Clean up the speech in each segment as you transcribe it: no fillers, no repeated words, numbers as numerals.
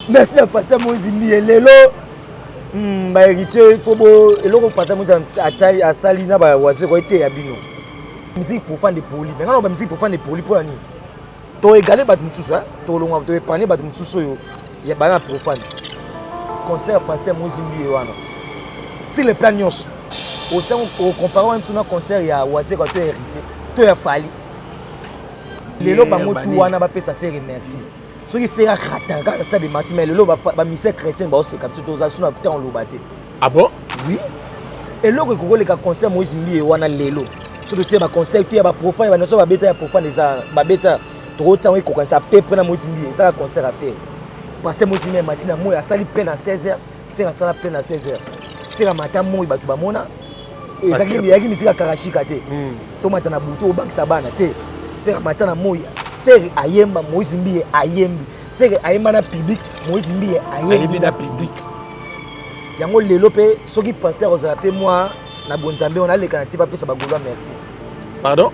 Merci na pasteur Moïse Mbiye. Lelo ba héritier faut bo eloko pasteur Moïse atali asali na ba wazeko eteya bino. Musique profane de poli. Mais ngana ba musique profane de poli pour nini? To égaler bato mosusu, hein? To longwa to épargner bato mosusu oyo ya bana profane. Concert pasteur Moïse Mbiye wana. Sur le plan nyonso. Otiango okompare wana biso na concert ya Wazekwa to ya héritier to ya Fally. Lelo bango tu wana bapesa Ferre merci. Soki Ferre akrataka kaka na stade de Martyrs, mais lelo ba musiciens chrétiens baoseka biso, toza so na temps oloba te. Ah bon? Oui. Eloko ekoki koleka concert Moïse Mbiye wana lelo. Soki totie ba concert to ya ba profane, ba nyonso babeta ya profane eza babeta tokotia yango ekokanisa à peu près na Moïse Mbiye, ezaka concert à Ferre. Pasteur Moïse Mbiye amati na moi asali plein na 16h, Ferre asala plein na 16h. Ferre amata moi bato bamona ezalaki misika karashika te. Tomata na butu obangisa bana te. Ferre amata na moi, Ferre ayemba, Moïse Mbiye ayembi. Ferre ayemba na public, Moïse Mbiye ayembi na public. Yango lelo pe soki pasteur ozala pe moi na bonzambe on aleka na TV apesa ba Gaulois merci. Pardon?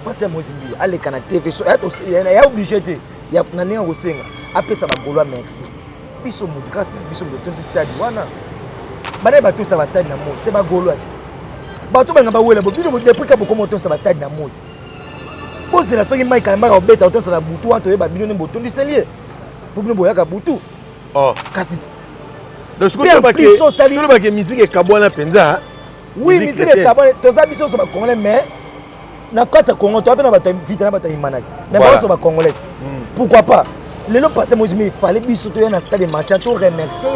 Pasteur Moïse Mbiye aleka na TV so ya obligé te ya na ndenge kosenga apesa ba Gaulois merci. Biso mutu grâce na biso mutu tonsi stade wana. Bana ba tosa ba stade na moi, c'est ba Gaulois ti. Bato banga ba wela bo bino depuis ka bokoma tosa ba stade na moi. Bozela soki Mike Kalambaka obeta otosa na butu wana toyeba bino nde botondiseli ye. Po bino boyaka butu. Oh. Kasi Donc sikoyo musique ekabwana mpenza. Oui, musique ekabwana, toza biso nyonso ba Congolais mais na kati ya Congo toza mpe na bato ya vita na bato ya imana ti. Mais bango nyonso ba Congolais ti. Pourquoi pas? Lelo pasteur Moïse Mbiye, il fallait biso toya na stade de Martyrs to remercier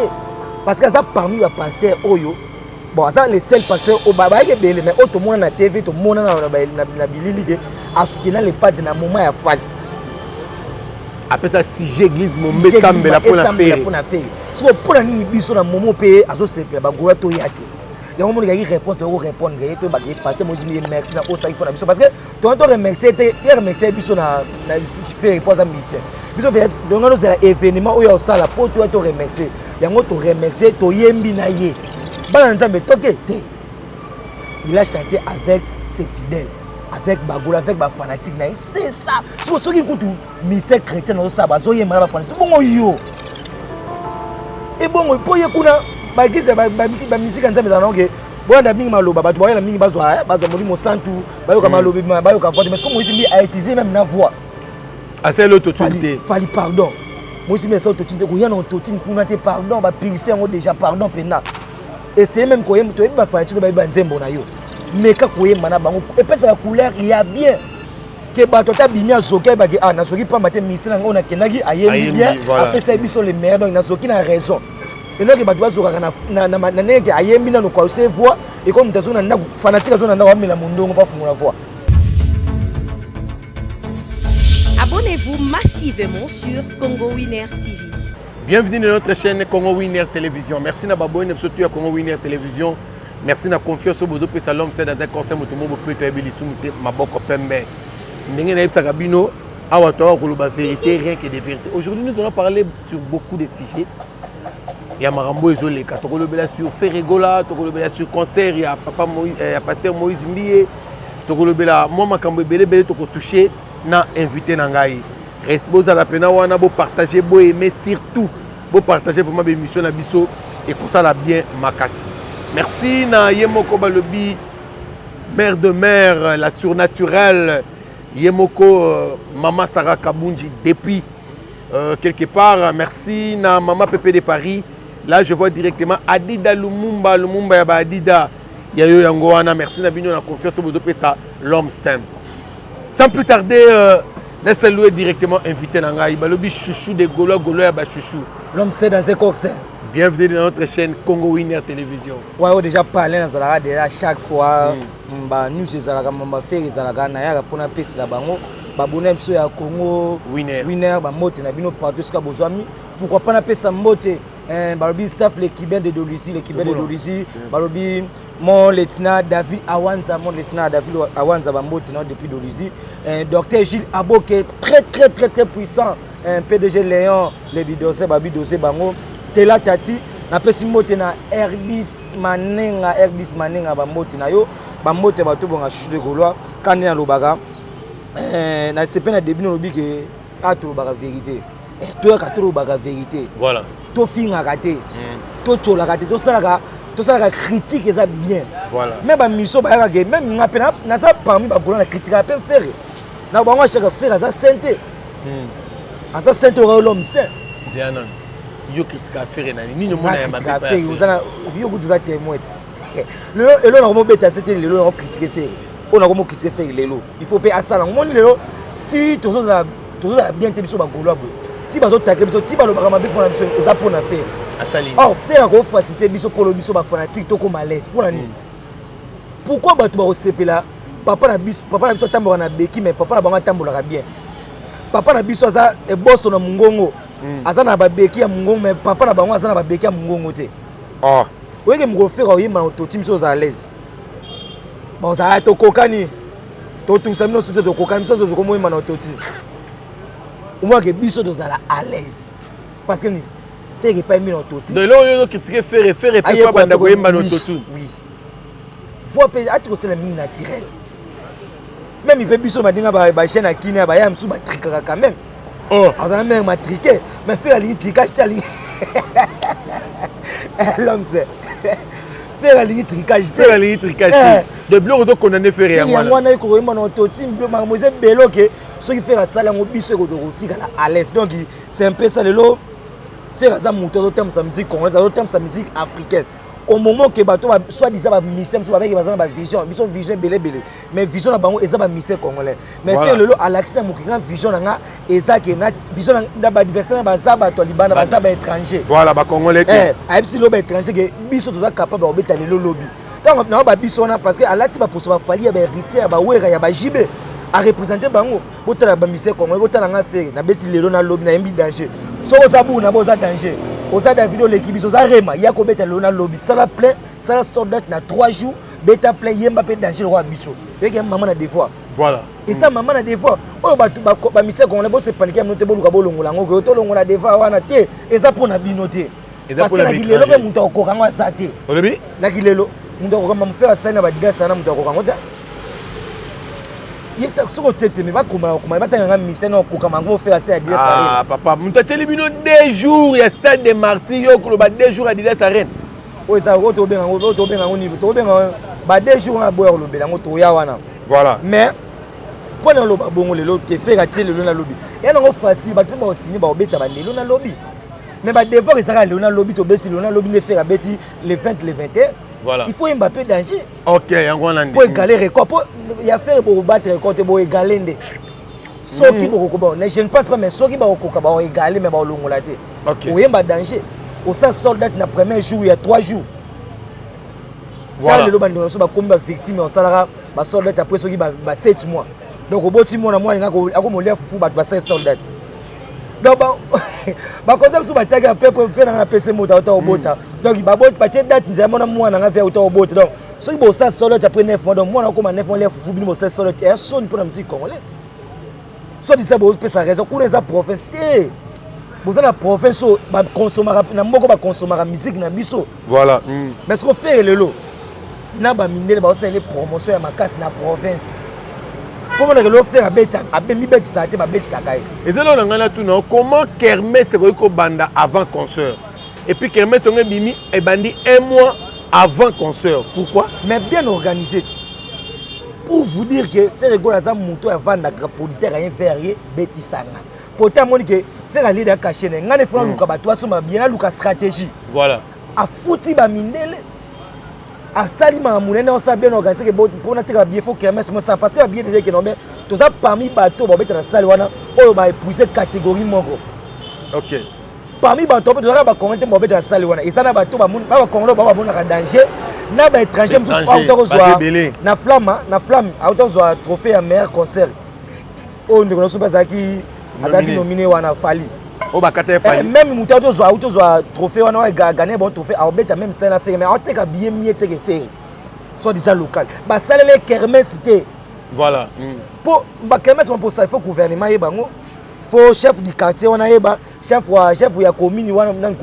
parce que aza parmi ba pasteurs oyo. Bon, aza le seul pasteur oyo bayaki ebele mais oyo tomona na TV, tomona na bilili ke asoutenant le padre na moment ya phase. Apesa sujet église mombe sambela pona Ferre. Pona Ferre. Siko pona nini biso na moment pe azosepela ba goya to ya te. Yango moni kaki réponse to répondre ye to ba ke pasteur Moïse Mbiye merci na osaki pona biso parce que to to remercier te, ye remercier biso na Ferre po aza musicien. Biso pe donc no zela événement oyo osala po to to remercier. Yango to remercier to yembi na ye. Bana Nzambe toke te. Il a chanté avec ses fidèles, avec Bagola, avec ba fanatique na ye. C'est ça. Siko soki kutu musicien chrétien nazo saba azoyemba na ba fanatique bongo yo. E bongo po ye kuna ba église ba musique ya Nzambe ezala ke bolanda mingi maloba bato bayoka mingi bazwa bazwa molimo santu bayoka maloba bayoka voix mais comme Moïse Mbiye a utilisé même na voix. Asali autotune te. Fally pardon. Moïse Mbiye asali autotune te koya na autotune kuna te pardon ba purifier yango déjà pardon pena. Essayez même koyemba toyebi ba fanatique bayebi ba nzembo na yo. Meka koyemba na bango epesaka couleur ya bien. Ke bato ata bimi azoki ayebaki ah nazoki pamba te musicien na ngai oyo nakendaki ayembi bien apesaki biso le meilleur donc nazoki na raison. Eloko bato bazokaka na ndenge ke ayembi nano kwa se voix ekomi moto azoki na ndako fanatique azoki na ndako amela mondongo mpo afungola voix. Abonnez-vous massivement sur Congo Winner TV. Bienvenue dans notre chaîne Congo Winner Télévision. Merci na baboye na biso ya Congo Winner Télévision. Merci na confiance oyo bozopesa l'homme c'est dans un conseil moto moko mpe toyebi lisumu te maboko pembe. Ndenge nayebisaka bino awa toyaka koloba vérité, rien que des vérités. Aujourd'hui nous allons parler sur beaucoup de sujets. Ya makambo ezoleka, tokolobela sur Ferre Gola, tokolobela sur concert ya papa Moïse, ya pasteur Moïse Mbiye, tokolobela mwa makambo ebele ebele tokotouche na invité na ngai. Reste bozala pena wana bo partager, bo aimer surtout bo partager vraiment l'émission na biso et kosala bien makasi. Merci na ye moko balobi mère de mère, la surnaturelle ye moko mama Sarah Kabunji depuis quelque part. Merci na mama Pepe de Paris. Là je vois directement Adida Lumumba, Lumumba ya ba Adida ya yo yango wana. Merci na bino na confiance bozo pesa l'homme simple. Sans plus tarder, na saluer directement invité na ngai balobi chouchou de Gaulois, Gaulois ya ba chouchou. L'homme c'est dans un corps. Bienvenue dans notre chaîne Congo Winner Télévision. Ouais, ouais, déjà parlé na zalaka déjà chaque fois ba news ezalaka ba faire ezalaka na yaka pona pesa bango ba bonne biso ya Congo Winner. Winner ba mbote na bino partout sika bozwami. Pourquoi pas na pesa mbote balobi staff les Cubains de Dolisie, les Cubains de Dolisie, balobi mon lieutenant David Awanza, mon lieutenant David Awanza bambote na depuis Dolisie, docteur Gilles Aboke très très très très puissant, PDG Léon les bidosé babi dosé bango, Stella Tati na pesi mbote na R10 Manenga, R10 Manenga bambote na yo, bambote bato bonga chou de Gaulois kani alobaka na sepe na début na lobi ke atolobaka vérité. Toyaka, tolobaka vérité. Tofingaka te, totyolaka te, tosalaka critique, eza bien. Mais bamission bayaka ke même nga mpe naza parmi bagaulois, na critiquaka mpe Ferre na bango. Achaka Ferre aza saint te, aza saint te, oka l'homme saint. Zea nano, yo critiquaka Ferre na nini? Omona ya mabe? Ferre oza na yo kutu, oza témoin ti lelo. Elo nakomobeta se te, lelo nakocritiquer Ferre oyo, nakomocritiquer Ferre lelo. Il faut mpe asala ngo. Moni lelo ti tozozala bien te, biso bagaulois boye, ti bazotake biso, ti balobaka mabe mpona biso, eza mpona Ferre. Asali? Or Ferre akofaciliter biso mpona biso bafanatique tokoma à l'aise. Mpona nini? Pourquoi bato bakosepela? Papa na biso, papa na biso atambolaka na beki, mais papa na bango atambolaka bien. Papa na biso aza eboso na mongongo, aza na babeki ya mongongo, mais papa na bango aza na babeki ya mongongo te. Oyeke mokolo Ferre oyemba na ototi, biso ozala à l'aise, bazala tokokani, totungisa bino su te, tokokani, biso tokomoyemba na ototi, omwake biso tozala à l'aise parce que nini? Ferre epai mino ototi. Donc eloko oyo ozocritiquer Ferre, Ferre mpe po abanda koyemba na autotune? Oui, voix mpe ati kosala mingi naturel. Même mpe biso badinga bachaîne ya kini baya mosusu batrikaka quand même. Azala même matriqué, mais Ferre alingi tricage te, alingi l'homme c'est Ferre alingi tricage te. Ferre alingi tricage te, de biloko ozocondamner Ferre yango. Yango wana ekokoyemba na ototi, makambo eza ebele. Oke soki Ferre asali yango, biso ekoki kotikala à l'aise. Donc c'est un peu ça. Lelo Ferre aza moto azotambwisa musique congolaise, azotambwisa musique africaine. Au moment ke bato soit disant bamusicien mosusu babeki baza na bavision, biso vision ebele ebele, mais vision na bango eza bamusicien congolais. Mais Ferre lelo alakisi na mokili nga vision na nga eza ke na vision na baadversaire na baza bato ya libanda, baza baétranger. Voilà, bacongolais te. Ayebisi lelo baétranger ke biso toza capable ya kobeta lelo lobi. Ntango nango babiso wana, parce que alati baposo baFally, ya baHéritier, ya baWerra, ya baJB, areprésente bango. Botala bamusicien congolais, botala nga Ferre, nabeti lelo nalobi, nayembi danger. Soki oza buna bo oza danger, oza David, oleki biso, oza Rema, ya kobeta lelo nalobi, sala plein, sala sold out na 3 jours, beta plein, yemba mpe danger lokola biso, oyeke mama na devoir. Eza mama na devoir oyo bato bamusicien congolais bosepanike ya bino te. Boluka bolongola yango koyo, tolongola devoir wana te, eza mpona bino te, parce que na kilelo mpe moto akokoka yango aza te. Olobi? Na kilelo moto akoka mamofe asali na badigasi wana, moto akoka yango te. Soki otie te, me bakoma bakoma batanganga musicien na okokama yango, Ferre asali Adidas. Ah papa, moto atieli bino 2 jours ya Stade de Martyr, yo koloba 2 jours Adidas Arena. Oyo eza oyo tobenga yango, oyo tobenga yango niveau, tobenga ba 2 jours wana, boya kolobela yango, toya wana. Mais mpo na loba bongo lelo ke Ferre atie lelo nalobi, eya nango facile. Bato mpe baosini baobeta balelo nalobi, mais badevoir ezaka lelo nalobi, tobeti lelo nalobi nde Ferre abeti le 20, le 21. Il faut yemba mpe danger. Ok, yango wana. Mpo égaler record, mpo ya Ferre bokobattre record te, boégale nde soki bokokoba. Je ne pense pas, mais soki bakokoka, baoégale, mais baolongola te. Oyemba danger, osala sold out na premier jour ya 3 jours. Tala lelo bandeko na biso bakomi bavictime, osalaka basold out après soki ba 7 mois. Donc oboti mwana, mwana akomolia fufu, bato basali sold out. Donc bakonza biso batiaki ya pepe mpe nanga napesi moto auta obota. Donc batie date nzela mona mwana nga ve auta obota. Donc soki bosala sold out après 9 mois, donc mwana akoma 9 mois lia fufu, bino bosala sold out, eya soni mpona musique congolaise. So disa bopesa raison kuna, eza province te, boza na province oyo bakonsomaka na mboka, bakonsomaka musique na biso. Mais soki Ferre lelo na bamindele baosalele promotion ya makasi na province, mpo monaka lelo Ferre mibetisaka te, babetisaka ye. Eza lelo na ngai natuna: comment kermesse ekoki kobanda avant concert, et puis kermesse yango ebimi, ebandi un mois avant concert? Pourquoi? Mais bien organisé. Pour vous dire que Ferre Gola aza moto oyo avandaka, producteur aye vers ye, betisanga pota, amoni ke Ferre alida caché na ngai, nefo naluka bato basomba bien, naluka stratégie. Afuti bamindele, asali makambo monene, osala bien organisé ke mpona teka babillet, faut kermesse mosala, parce que babillet déjà ekende. Mais toza parmi bato babeta na sale wana oyo baépuise catégorie moko. Parmi bato mpe tozalaka bacongolais te, babeta na sale wana eza na bato bacongolais bao bamonaka danger na baétranger mosusu auta kozwa na flamme, na flamme auta kozwa trophée ya meilleur concert oyo ndeko na biso mpe azalaki nominé wana, Fally. Oyo bakata ye Fally. Même moto auti ozwa trophée wana oyo gagné bon trophée, aobeta même sale na Ferre, mais aoteka billet mie teke Ferre soit disant local, basaleli kermesse te. Mpo bakermesse wana, mposala, il faut gouvernement yeba yango, faut chef du quartier wana ayeba, chef ya commune wana, nani,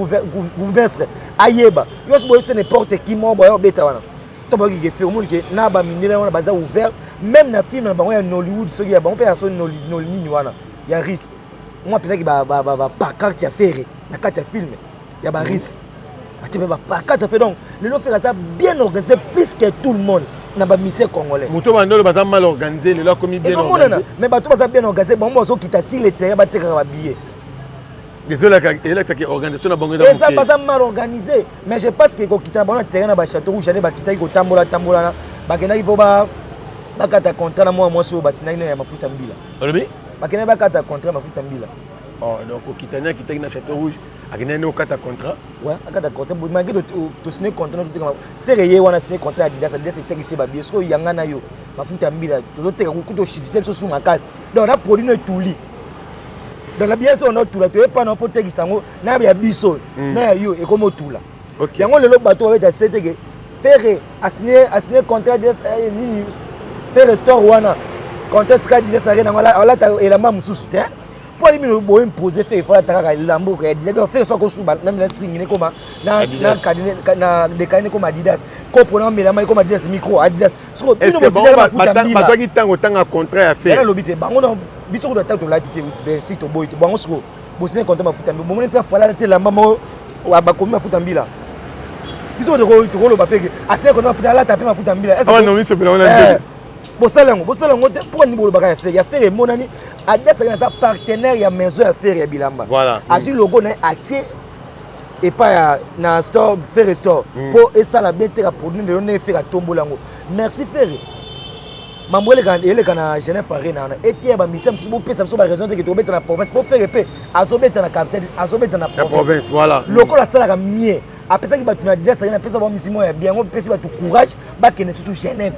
bourgmestre ayeba. Nyonso boye se n'importe qui moko boya obeta wana to bayoki ke Ferre, omoni ke na bamindele wana baza ouvert, même na film na bango ya Nollywood, soki ya bango mpe ya so noli nini wana ya ris. Mwa apendaki bapancarte ya Ferre na kati ya film ya baris, batie mpe bapancarte ya Ferre. Donc lelo Ferre aza bien organisé plus que tout le monde na bamusiciens congolais. Moto bandolo baza mal organisé, lelo akomi bien. Ezomonana, mais bato baza bien organisé, bango bazokita sur le terrain, batekaka babillet. Ezolakisaki organisation na bango. Eza baza mal organisé, mais je pense que kokita na bango na terrain na bachâteau rouge ane, bakitaki kotambola tambolana, bakendaki mpo bakata contrat na mwana mwasi oyo basinaki na ya mafuta mbila. Olobi? Bakendaki bakata contrat mafuta mbila. Oh, donc okitani, akitaki na château rouge, akendaki nde okata contrat. Ouais, akata contrat malgré tosigné contrat na toteka. Ferre ye wana signé contrat ya Adidas. Adidas etekisi babie. Sikoyo yanga na yo mafuta ya mbila tozoteka kutu, oshitise biso su makasi. Donc na produit no etuli, donc na biso wana otula, toyepa na mpo otekisa yango na ya biso na ya yo ekomi otula. Yango lelo bato babeta se teke Ferre asigné contrat nini, Ferre Store wana, contrat sika Adidas Arena yango alata elamba mosusu te. Mpo ali bino boye impose Ferre faut alata kaka elamba ya Adidas. Donc Ferre so akosuba na string ne ekoma na dekani, ekoma Adidas, kopo na melama ekoma Adidas, micro Adidas. Siko bino bosidala mafuta mbila. Bazwaki ntango otanga contrat ya Ferre. Nalobi te bango na biso kutu ata tolati te, bercy toboyi te. Bango siko bosine contrat mafuta mbila, bomoni esika Fally te, elamba moko bakomi mafuta mbila. Biso tokoloba mpe ke asine contrat mafuta, alata mpe mafuta mbila. Bosala yango, bosala yango te. Mpo nini bolobaka ya Ferre? Ya Ferre emonani, Adidas aza partenaire ya maison ya Ferre ya bilamba. Azwi logo na ye, atie epai ya na store Ferre Store mpo esala bien, teka produit. Lelo nde Ferre atombola yango. Merci Ferre. Mambo eleka na Genève Arena wana, eteya bamusiciens mosusu. Bopesa biso baraison te ke tokobeta na province, mpo Ferre mpe azobeta na capitale, azobeta na province. Lokola asalaka mie, apesaki bato na Adidas Arena, apesa bango misimo ya bien, yango apesi bato courage bakende susu Genève.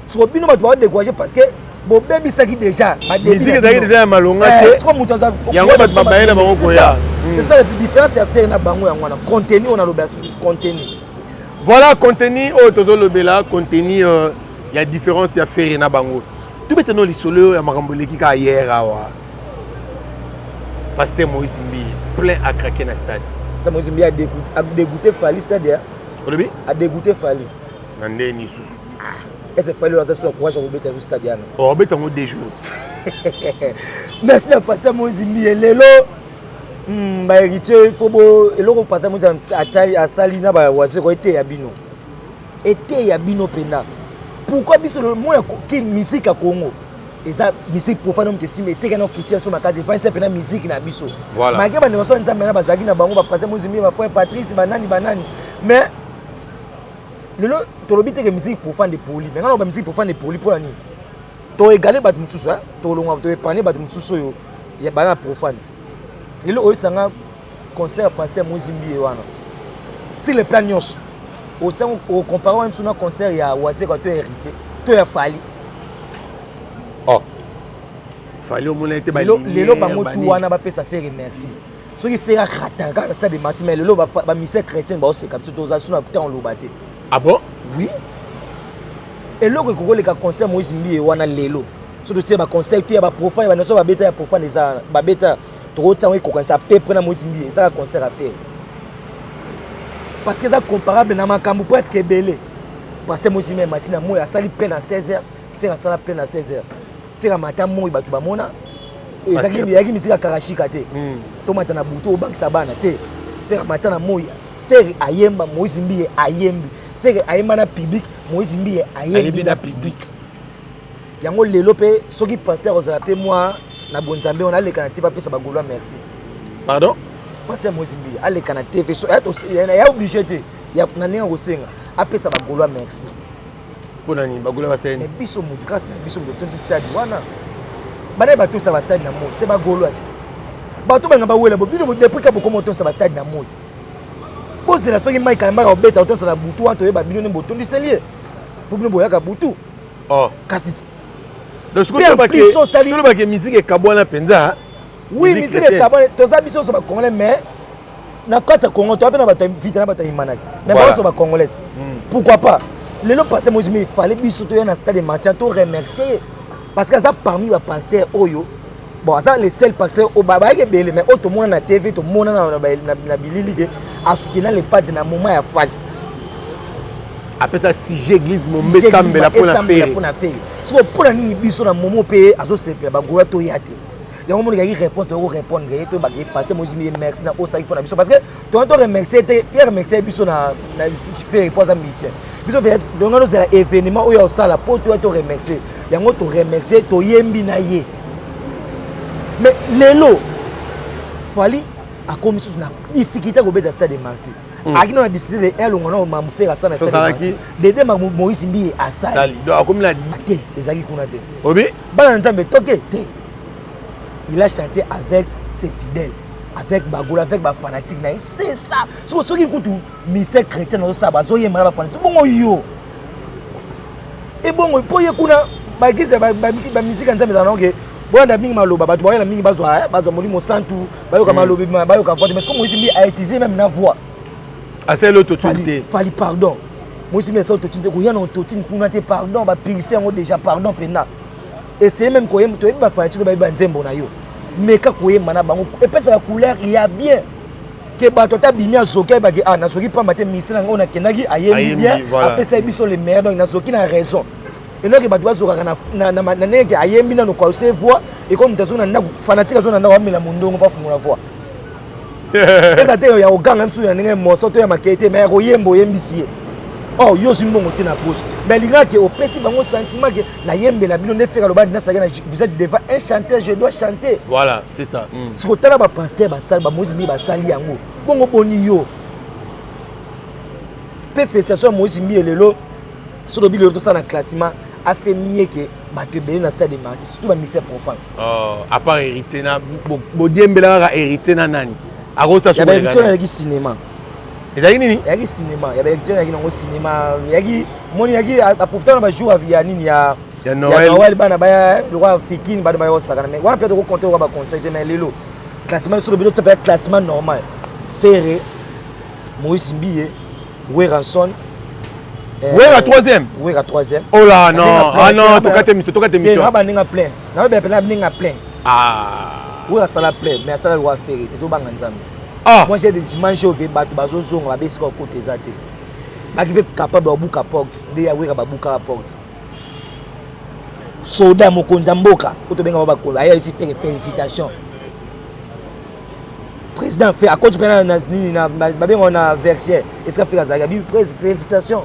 Soko bino bato baodécourage parce que bobebisaki déjà. Musique ezalaki déjà ya malonga te. Soko moto aza yango, bato babaye na bango koya. C'est ça la différence ya Ferre na bango, yango wana contenu oyo naloba ya contenu. Voilà contenu oyo tozolobela, contenu ya différence ya Ferre na bango. Tobeta no lisolo ya makambo eleki kaka hier awa. Pasteur Moïse Mbiye, plein à craquer na stade. Ça, Moïse Mbiye adégoûté Fally stade ya. Olobi? Adégoûté Fally. Na ndeni lisusu? Est-ce Fally oyo aza so courage ya kobeta zo stade yana? Obeta yango 2 jours. Merci na pasteur Moïse Mbiye. Lelo bahéritier, faut bo eloko pasteur Moïse asali na bawazeko, eteya bino, eteya bino mpenza. Pourquoi biso mona ki musique ya Congo eza musique profane? Moto esimba eteka na chrétien so makasi, efandisa mpena musique na biso. Malgré bandeko so Nzambe na bazalaki na bango, bapasteur Moïse Mbiye, bafrère Patrice, banani banani, mais lelo tolobi teke musique profane epoli. Mais nga na musique profane epoli mpona nini? Toégale bato mosusu, tolongwa, toépargne bato mosusu oyo ya bana na profane. Lelo oyesanga concert ya pasteur Moïse Mbiye wana, sur le plan nyonso otiango, ocompare wana biso na concert ya Wazekwa to ya Héritier to ya Fally. Oh, Fally omona ete lelo bango tu wana bapesa Ferre merci. Soki Ferre akataka kaka na stade de Martyrs, mais lelo bamusiciens chrétien baoseka biso, toza so na ntango oloba te. Ah bon? Oui, eloko ekokoleka concert Moïse Mbiye wana lelo, so totie baconcert to ya baprofane, banyonso babeta ya profane, eza babeta, tokotiango ekokanisa peu près na Moïse Mbiye, ezaka concert ya Ferre, parce que eza comparable na makambo presque ebele. Pasteur Moïse Mbiye mati na moi, asali plein na 16 heures. Ferre asala plein na 16 heures. Ferre amata moi, bato bamona ezalaki misika ya karashika te, tomata na butu obangisa bana te. Ferre amata na moi, Ferre ayemba, Moïse Mbiye ayembi. Ferre ayemba na public, Moïse Mbiye ayembi na public. Yango lelo mpe soki pasteur ozala mpe mwa na bonzambe wana, aleka na te, bapesa bagaulois merci. Pardon? Pasteur Moïse Mbiye aleka na TV, ya obligé te, na ndenge akosenga, apesa bagaulois merci. Mpo na nini bagaulois basali? Mais biso motu, grâce na biso moto totondi stade wana. Bana batosa bastade na moi, se bagaulois ti bato banga bawela bo bino depuis ka bokoma otosa bastade na moi. Bozela soki mai kalambaka obeta, otosa na butu wana, toyeba bino nde botondiseli ye, mpo bino boyaka butu. Oh. Kasi tolobake musique ekabwana mpenza. Oui, musique ekabwana. Toza biso nyonso bacongolais, mais na kati ya Congo toza mpe na bato ya vita na bato ya imana ti, mais bango nyonso bacongolais ti. Pourquoi pas lelo pasteur Moïse, mais il fallait biso toya na stade Martyrs to remercier ye, parce que aza parmi bapasteur oyo, bon, aza le seul pasteur oyo bayaki ebele, mais oyo tomona na TV, tomona na bilili ke asoutenir le padre na moment ya phase. Apesa sujet église mombe esambela mpona Ferre. Siko mpona nini biso na momo mpe azosepela, bagaulois toya te? Yango moni kaki réponse to répondre ye, to baki pasteur Moïse Mbiye merci na osaki mpona biso, parce que to remercier te, Pierre remercier biso na Ferre po aza musicien. Biso tonga tozela événement oyo osala po toya to remercier yango, to remercier, toyembi na ye. Mais lelo Fally akomi susu na difficulté kobeta Stade de Martyr. Aki na difficulté de elongo na mamu Ferre asala na Stade de Martyr, dede mamu Moïse Mbiye asali. Akomi na te, ezalaki kuna te. Obi. Bana na Nzambe toke te. Il a chanté avec ses fidèles, avec bagola, avec bafanatique na ye, c'est ça. Soki kutu musicien chrétien nazosala, bazoyemba na bafanatique bongo, yo ebongo mpo ye kuna baeglise, bamusike ya Nzambe ezala nango ke bolanda mingi maloba, bato bayela mingi, bazwa Molimo Santu, bayoka malobi, bayoka voix te. Mais soki Moïse Mbiye autiliser même na voix. Asali autotune te. Fally, pardon, Moïse Mbiye asali autotune te, koya na autotune kuna te, pardon, bapurifie yango déjà, pardon mpena. Essaye même koyemba, toyebi bafanatique, bayebi banzembo na yo, meka koyemba na bango, epesaka couleur ya bien ke bato ata bimi azoki, ayebaki: ah, nazoki pamba te, mise na ngai oyo nakendaki ayembi bien, apesaki biso le meilleur, donc nazoki na raison. Enoki bato bazokaka na ndenge ke ayembi nano kause voix ekomi, moto azoki na ndako, fanatique azoki na ndako, amela mondongo mpo afungola voix. Eza te ya koganga misusu na ndenge moso to ya makei te, mais ya koyemba, oyembisi ye. Or yo ozwi mbongo te na poche, mais alingaka ke opesi bango sentiment ke nayembela bino nde Ferre aloba nasaki na vous êtes devant un chanteur, je dois chanter. Voilà, c'est ça. Siko tala, bapasteur basali, bamoïse Mbiye basali yango bongo, boni yo mpe? Félicitation ya Moïse Mbiye. Lelo so tobi, lelo tosala na classement, a fait mieux ke bato ebele na Stade de Martyr, surtout bamusicien profane. Oh, à part Héritier na bodiembela kaka Héritier na nani akosa? Ya bahéritier wana ezalaki cinéma. Ezalaki nini? Ezalaki cinéma ya bahéritier, ezalaki nango cinéma, yaki moni yaki aprofita na bajour ya nini ya ya Noël. Noël, bana baya lokwa fikini, bato baya kosakana, mais wana mpe tokocompte lokwa baconseil te. Mais lelo classement, soki tobi totia classement normal, Ferre, Moïse Mbiye, Werrason. Wera troisième. Wera troisième. Oh là, non, ah non, tokati émission, tokati émission. Na bandinga plein, na ba pena ndinga plein. Ah. Wera asala plein, mais asala lokwa Ferre te, tobanga Nzambe. Ah. Moi, j'ai des images oke bato bazozonga, babesika kokota eza te, baki mpe capable babuka porte nde ya Wera, babukaka porte. Soda mokonzi ya mboka oyo tobenga bao bakolo ayebisi Ferre félicitation président fe akoti mpe na nini babengao na Versailles, esika Ferre azalaki, abi prés félicitation,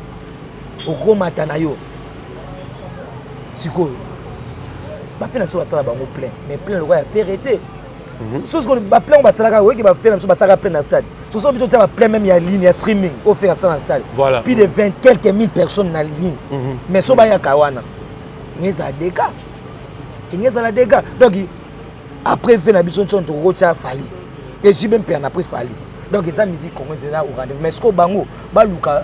okomata na yo. Sikoyo bafe na biso basala bango plein, mais plein lokola ya Ferre te. So sikoyo baplein oyo basalaka, oyeki bafe na biso basalaka plein na stade, soso biso tia baplein même ya ligne ya streaming oyo Ferre asala na stade. Plus de 20 quelques mille personnes na ligne, mais so bayaka wana, enge ezala dégâts, enge ezala dégâts. Donc après ve na biso ntiona tokokotia Fally et JB Mpiana après Fally. Donc eza musique congolaise eza au rendez-vous. Mais sikoyo bango baluka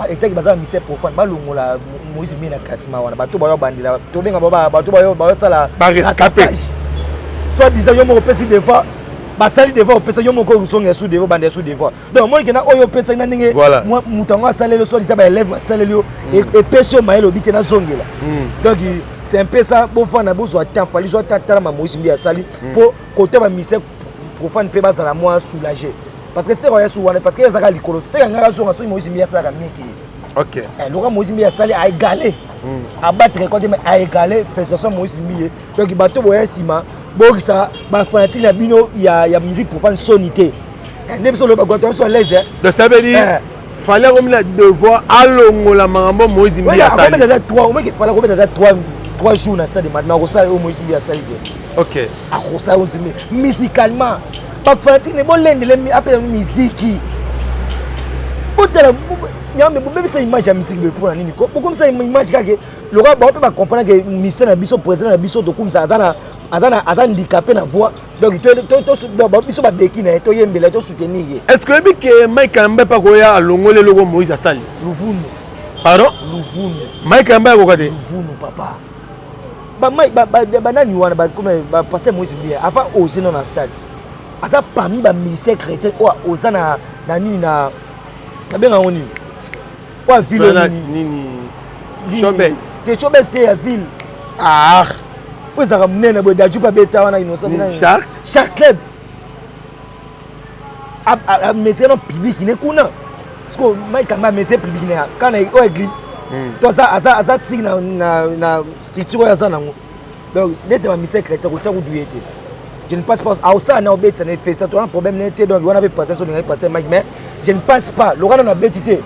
etaki baza bamusicien profane, balongola Moïse Mbiye na classement wana. Bato bayo bandela, tobenga bato bayosala rattrapage, soit disant yo moko opesi devant, basali devant, opesa yo moko ozonga sous devant, banda sous devant. Donc omoni kena oyo opesaki na ndenge moto yango asaleli, soit disant baélève basaleli yo, epesi yo mayele, obi te nazongela. Donc c'est un peu ça. Bofanda, bozwa temps, Fally zwa temps, talama Moïse Mbiye asali mpo kote bamusicien profane mpe bazala mwa soulagé, parce que Ferre oya su wana, parce que ezalaka likolo. Ferre ngaka azonga soki Moïse Mbiye asalaka mieke ye. Loka Moïse Mbiye asali, aégale, abattre record te, mais aégale. Félicitation Moïse Mbiye. Donc bato boya nsima, bokisa bafanatique na bino ya musique profane soni te, nde biso oloba bato biso à l'aise. Donc ça veut dire Fally akomi na devoir alongola makambo Moïse Mbiye asali. Akobeta ata 3, omeki Fally akobeta ata 3 jours na stade, mais akosala oyo Moïse Mbiye asali te. Akosala oyo Mbiye musicalement, bafanatique ne bolendele apesa miziki. Botala nyambe, bobebisa image ya musique boye mpona nini? Bokomisa image kaka lokola bango mpe bacomprendre ke musicien na biso, président na biso tokumisa, aza handicapé na voix, donc biso babeki na ye, toyembela ye, tosoutenir ye. Est ce que oyebi ke Mike Kalambay mpe akoya alongoli eloko Moïse asali? Luvunu. Pardon? Luvunu. Mike Kalambay akoka te. Luvunu, papa. Banani wana, bapasteur Moïse Mbiye avant ose no na stade, aza parmi bamusicien chrétien oyo oza na nini, na babenga yango nini, oyo ville nini? Showbuzz. Te, Showbuzz te, ya ville. Ah, oyo ezalaka monene boye, Dadju mpe abeta wana, Innocent. Shark. Shark Club, amesere na public ne kuna. Parce Mike Kalambay amesere public ne kana oyo église to aza siki na structure oyo aza nango. Donc nete bamusicien chrétien kotia kudu ye te. Je ne pense pas aosala na obetisa na efesa to wana problème ne te. Donc wana mpe pasteur, soki olingaki pasteur Mike, mais je ne pense pas lokola nano abeti te,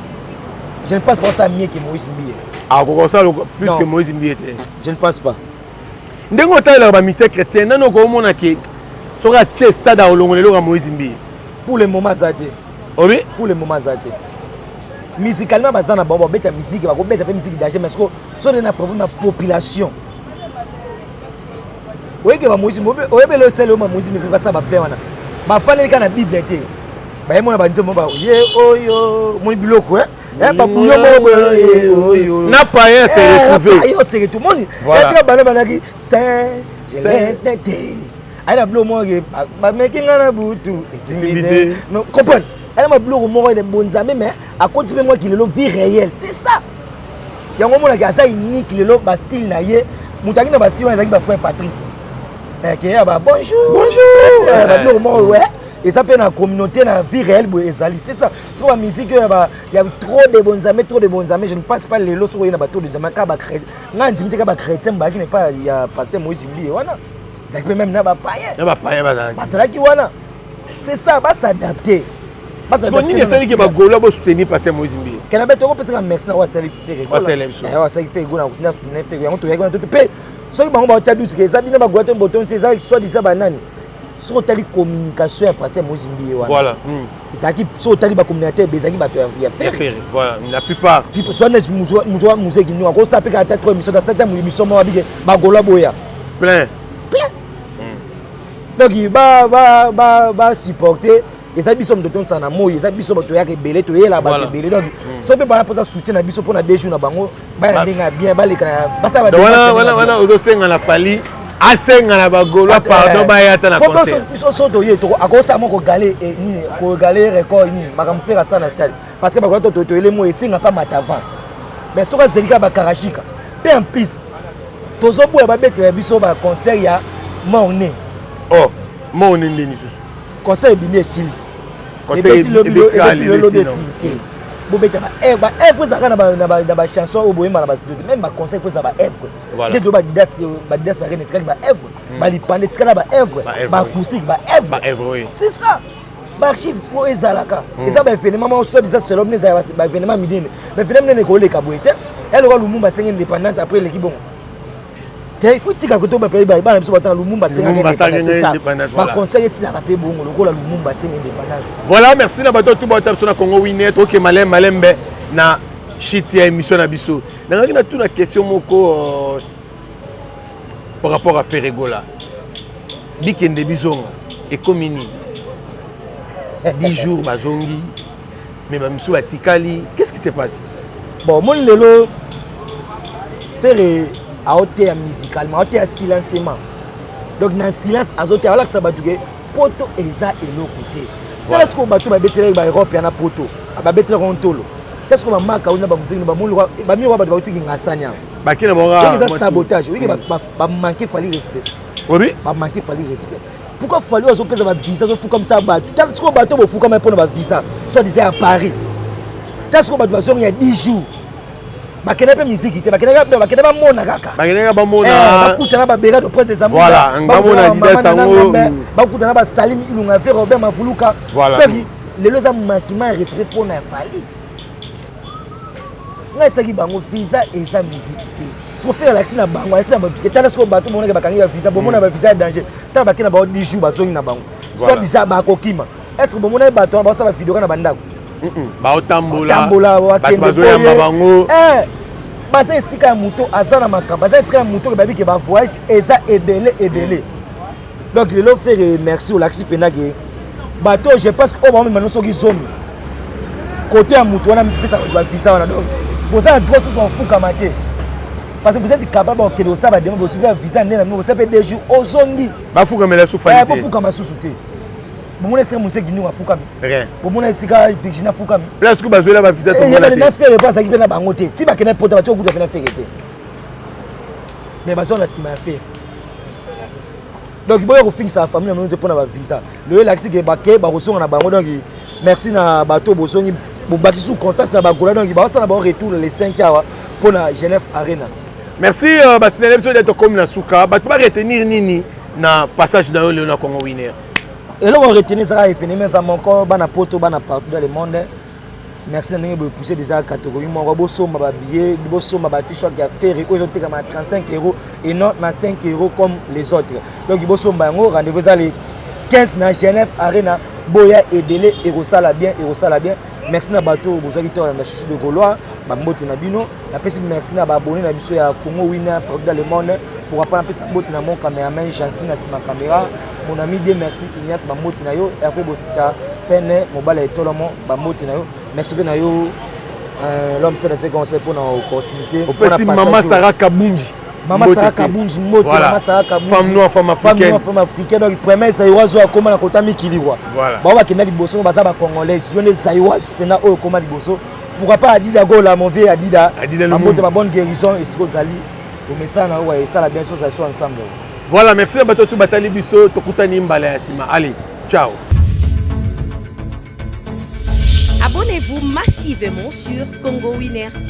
je ne pense pas osala mieux que Moïse Mbiye. Akoka kosala plus que Moïse Mbiye te? Je ne pense pas. Ndenge otalelaka bamusicien chrétien, nani okomona ke soki atie stade akolongola eloko ya Moïse Mbiye? Pour le moment aza te. Obi? Pour le moment aza te. Musicalement baza na bango, babeta musique, bakobeta mpe musique danger, mais soki na problème ya population, oyeke bamoïse, oyebele osali oyo bamoïse mpe basala baplein wana, bafandeli kaka na Bible te, bayemona banzembo ye oyo moni biloko babuyo moko boye oyo. Na payen se retrouve. Payen se retrouve, moni etika bana banaki saint te, aye na biloko moko ke bameki nga na butu esimbi te, comprendre, aye na biloko moko ene bonzambe, mais akoti mpe mwaki lelo vie réelle, c'est ça. Yango omonaki aza unique. Lelo bastyle na ye, moto aki na bastyle wana ezalaki bafrère Patrice keya ba bonjour. Bonjour. Babiloko moko we eza mpe na communauté, na vie réelle boye ezali, c'est ça. Soki bamusique oyo ya trop de bonzambe, trop de bonzambe, je ne pense pas. Lelo soki oye na bato de nzambe kaka bachrétien, ngai ndimi te kaka bachrétien bayaki na epai ya pasteur Moïse Mbiye wana, ezalaki mpe même na bapayen. Na bapayen bazalaki. Bazalaki wana, c'est ça, bas'adapte. Nini esaliki bagaulois bosoutenir pasteur Moïse Mbiye? Kena be tokopesaka merci na oyo asali Ferre. Asali biso. Oyo asali Ferre na soutenir Ferre, yango toyaki wana. Mpe soki bango baotia doute ke eza bino bagaulois te, botonsi eza soi-disant banani, soki otali communication ya pasteur Moïse Mbiye wana, ezalaki, soki otali bacommunicateur, ezalaki bato ya Ferre. Voilà, la plupart. Soit neti mutu museki nio akosala mpe kaka ata trois émission, ata émission moko abike bagaulois boya. Plein. Plein. Donc basupporter, eza biso moto tonsala na moi, eza biso bato toyaka ebele, toyela bato ebele. Donc soki mpe bana mposa soutien na biso mpona 2 jours na bango, baya na ndenge ya bien, baleka basala. Wana ozosenga na Fally, asenga na bagaulois pardon, baya ata na concert. Biso so toye, akosala moko kogale nini, kogale record nini, makambo Ferre asala na stade, parce que bagaulois to toyele mo esenga mpa mata avant, mais soki azeli kaka bakarashika mpe, en plus tozoboya babetela biso baconcert ya morne. Oh, morne ndeni susu? Concert ebimi, esili, ebeti lobi, esili te. Bobeta baœuvre, ezalaka na bachanson oyo boyemba na bastudio te, même baconcert faut ezala baœuvre. Nde to baAdidas Arena etikali baœuvre, balipanda etikali na baœuvre, baacoustique baœuvre, c'est ça. Baarchive faut ezalaka, eza baévénement moko soit disant selon bino ezala baévénement minene, baévénement minene ekoleka boye te. Eloka Lumumba asengi indépendance, après eleki bongo te. Il faut tika koto bana biso batanga Lumumba asengaki indépendance, baconcert etinaka mpe bongo lokola Lumumba asengi indépendance. Voilà, merci na bato tu bauta biso na Congo Winner. Toke malembe malembe na shit ya émission na biso. Nangaki na tuna question moko par rapport à Ferre Gola. Bikende bizonga ekomi nini? 10 jours bazongi, mais bamisu batikali, qu'est-ce qui se passe? Bon, omoni lelo Ferre aoteya musicalement, aoteya silencieusement, donc na silence azoteya, alakisa bato ke poto eza eloko te. Tala sikoyo bato babetelaki baEurope ya na poto, babetelaka ntolo te. Sikoyo bamaka oyo na bamusiki, bamioka bato bautiki ngasani awa. Bake na bango. Eza sabotage, oyike bamanke Fally respect. Obi? Bamanke Fally respect. Pourquoi Fally azopesa bavisa, azofukamisa bato? Tala sikoyo bato bofukama mpona bavisa soit disant ya Paris. Tala sikoyo bato bazongi ya 10 jours, bakende mpe misiki te, bakende bamona kaka. Bakendeka bamona. Bakutana babera de Pointe des Voilà, ngamona Adidas yango. Bakutana basalimi Ilunga ve Robert Mavuluka. Donc lelo eza manquement ya respect mpona ya Fally. Ngai esaki bango visa eza misiki te. Siko Ferre alakisi na bango, alakisi na bato. Tala sikoyo bato monaki bakangi bavisa, bomona bavisa ya danger. Tala bake na bango 10 jours, bazongi na bango, soit déjà bakokima. Est ce que bomonaki bato wana baosala bavideo kaka na bandako? Baotambola. Tambola. Bato bazoyamba bango. Baza esika ya moto aza na makambo, baza esika ya moto oyo bayebi ke bavoyage eza ebele ebele. Donc lelo Ferre, merci, olakisi mpenza ke bato, je pense oyo baomema no soki zomi kote ya moto wana mipesa bavisa wana. Donc boza na droit susu ofukama te, parce que vous êtes capable okende kosala bademo, bosi mpe bavisa nde na bino, bosala mpe 2 jours, ozongi. Bafukamela su Fally te. Bofukama susu te. Bomona esika moseki ndingo afukami? Rien. Bomona esika Virginie afukami? Place ku bazwela bavisa. Tomona na Ferre mpo azalaki mpe na bango te. Ti bakende poto, batie okuta mpe na Ferre te, mais bazwa na nsima ya Ferre. Donc boya kofingisa famille na bino te mpona bavisa. Lelo elakisi ke bake bakozonga na bango. Donc merci na bato bozongi, bobakisi su confiance na bagaulois. Donc baosala bango retour le 5 awa mpona Genève Arena. Merci. Basinale biso nde tokomi na suka. Bato baretenir nini? Na passage na yo lelo na Congo Winner. Eloko retenir ezaka événement eza moko, bana Poto, bana partout dans le monde, merci na ndenge boepousse déjà catégorie moko. Bosomba babillet, bosomba ba-t-shirt ya Ferre oyo ezotekama na 35 € et non na 5 € comme les autres. Donc bosomba yango. Rendez-vous eza le 15 na Genève Arena. Boya ebele, ekosala bien, ekosala bien. Merci na bato oyo bozwaki te kolanda Chuchu de Gaulois. Bambote na bino. Napesi merci na baabonné na biso ya Congo Winner partout dans le monde. Pourquoi pas napesa mbote na mon caméraman Jansi na nsima caméra, mon ami Dieu merci Ignace, bambote na yo. Hervé Bosita pene, mobali ya etolomo, bambote na yo. Merci mpe na yo, l'homme c'est dans conseil mpona opportunité. Opesi mama Sara Kabunji. Mama Sara Kabunji mbote. Voilà. Mama Sara Kabunji. Femme noire, femme africaine. Femme noire, femme africaine. Donc première Zaïroise oyo akóma na kota mikili kwa. Voilà. Bao bakenda liboso baza bacongolaise, yo nde Zaïroise mpena oyo okóma liboso. Pourquoi pas Adida Gola, mon vieux Adida. Adida. Bambote, ba bonne guérison esika ozali. Tomesana na oyo esala bien, so ozali so ensemble. Voilà, merci na bato tu batali biso. Tokutani mbala ya nsima. Allez, ciao. Abonnez-vous massivement sur Congo Winner TV.